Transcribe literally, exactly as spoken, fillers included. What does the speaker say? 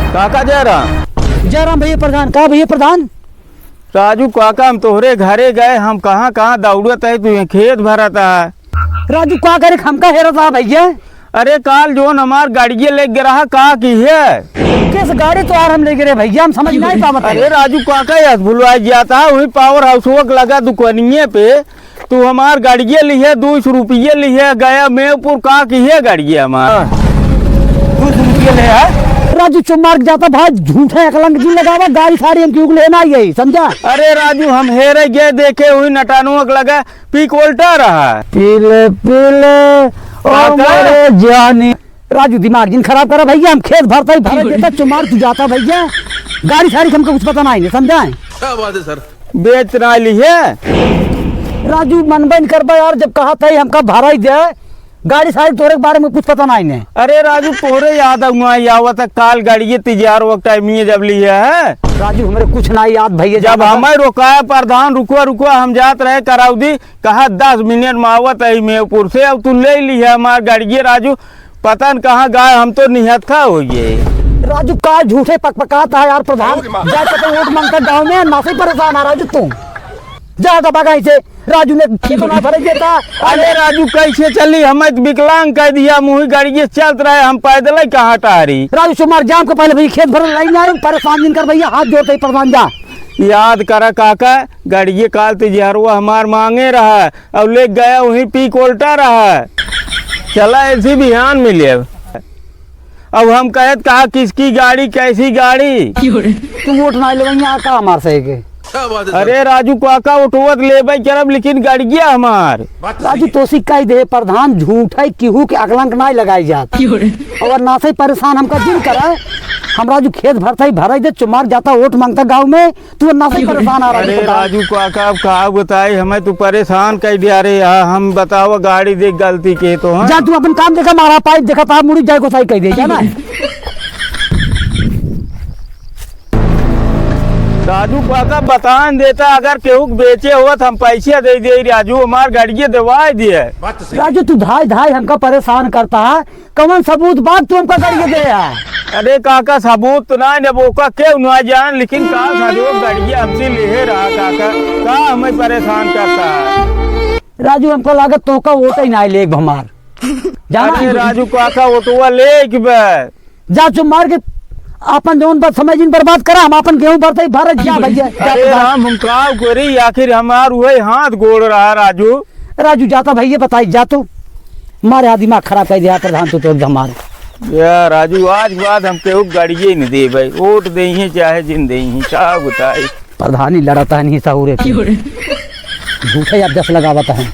काका जयराम। जयराम भइया प्रधान। का भइया प्रधान? राजू काका, हम तोहरे घरे गए, हम कहाँ कहाँ दौड़त है, तू यहाँ खेत भरत है। राजू का करे, हमका हेरत है भइया? अरे काल जोन हमार गाड़िये लेके रहा, का किहे? किस गाड़ी तोहार हम लेके रहे भइया, हम समझ नहीं पावत है। अरे राजू काका, यस भुलवा जाता है, वही पावर हाउस वोक लगा दुकानिये पे, तू हमार गाड़िये लिहे, दो सौ रुपये लिहे, गया मेवपुर का किहे गाड़िये हमार। दो सौ रुपये ले है? राजू चुप मार के जाता भाई, झूठे अकलंक जी लगावा, गाड़ी साड़ी हम क्यों लेना ही है, समझा? अरे राजू, हम हेरे गए, देखे हुई नटानुआ के लगा पीक उल्टा रहा। पीले पीले ओ काका। मोरे जानी। राजू दिमाग जिन खराब करा भइया, हम खेत भरता ही भरा देता, चुमार तू जाता भइया, गाड़ी साड़ी हमको कुछ पता नहीं, समझा? क्या बात है सर? बेच ना लिहे। राजू, मनबे न करबा यार, जब कहा था हमका भराई दे, गाड़ी साड़ी तोरे के बारे में कुछ पता नहीं ने। अरे राजू, तोरे याद हुआ आवत है, काल गाड़िये तिजार वक्त टाइम ये जब लिहे है। राजू, हमरे कुछ ना याद भइया, जब जाना था। हमें रोकाया प्रधान, रुको रुको, हम जात रहे कराउदी, कहा दस मिनट में आवत है मेवपुर से, अब तू ले लिहे हमार गाड़िये राजू, पता न कहाँ गाय, हम तो निहत्था हो गए। राजू का झूठे पकपकात है यार प्रधान, जा के तो वोट मांगता गाँव में, ना से परेशान आ राजू तू। जा दबा कहीं से, राजू ने खेत ना भरे देता। अरे राजू कैसे चली, हमें तो विकलांग कह दिया, मुही गाड़िये चलत रहे, हम पैदल ही कहाँ टारी। राजू सुमार जाम के पहले भइया खेत भरे लाइन आए, परेशान जिन कर भइया, हाथ जोड़ते ही प्रधान जा। याद करा काका, गाड़िये काल तिजहरवा हमार मांगे रहा, और ले गया वहीं पी कोल्टा रहा। चला ऐसी बिहान मिले। अब हम कहत कहा किसकी गाड़ी, कैसी गाड़ी? तू वोट ना लेवे, यहाँ का हमार सही के? क्या बात है सर? अरे राजू काका, वोटवत लेबे करब, लेकिन गड़िया हमार। बात तो राजू सही है। तोसी कह दे प्रधान, झूठ है, केहू के अकलंक ना लगाई जात। क्यों रे? अगर ना से परेशान हमका जिन करा, हम राजू खेत भरता ही भराई दे, चुमार जाता वोट मांगता गाँव में, तू ना से परेशान आ रहा अरे है। राजू काका, अब का बताई, हमें तू परेशान कर दिया रे यार। हम बताओ, गाड़ी देख गलती के तो, हाँ? जा तू अपन काम देखा, मारा पाइप देखा, पाइप मुड़ी जाए गोसाई कह दे, जाना है। राजू काका बतान देता, अगर केहू के बेचे होत हम पैसे दे दे राजू, हमार गाड़िये देवाए दिए। बात तो सही। राजू तू धाई धाई हमका परेशान करता है, कौन सबूत बात तू हमका गाड़िये दे है? अरे काका सबूत तो ना, जब ओका केहू ना जान, लेकिन का था जो गाड़िये हमसे लेहे रहा काका, का हमें परेशान करता है? राजू हमका लागत तोका वोट ही ना लेब हमार। जाना अरे है? राजू काका वोटवा ले के बे। जा चुप मार के आपन जौन बात समझ इन बर्बाद करा, हम आपन गेहूं भरते ही भरत जा भैया। अरे राम, हम का करी, आखिर हमार वही हाथ गोड़ रहा राजू। राजू जाता भैया बताई जा तू, मारे आ दिमाग खराब कर दिया प्रधान तू तो हमारे। या राजू, आज के बाद हम केहू गाड़िए नहीं दे भाई, वोट दे ही चाहे जिन दे ही, का बताई। प्रधानी लड़ता है नहीं सहूरे पे। झूठे आप दस लगावत हैं।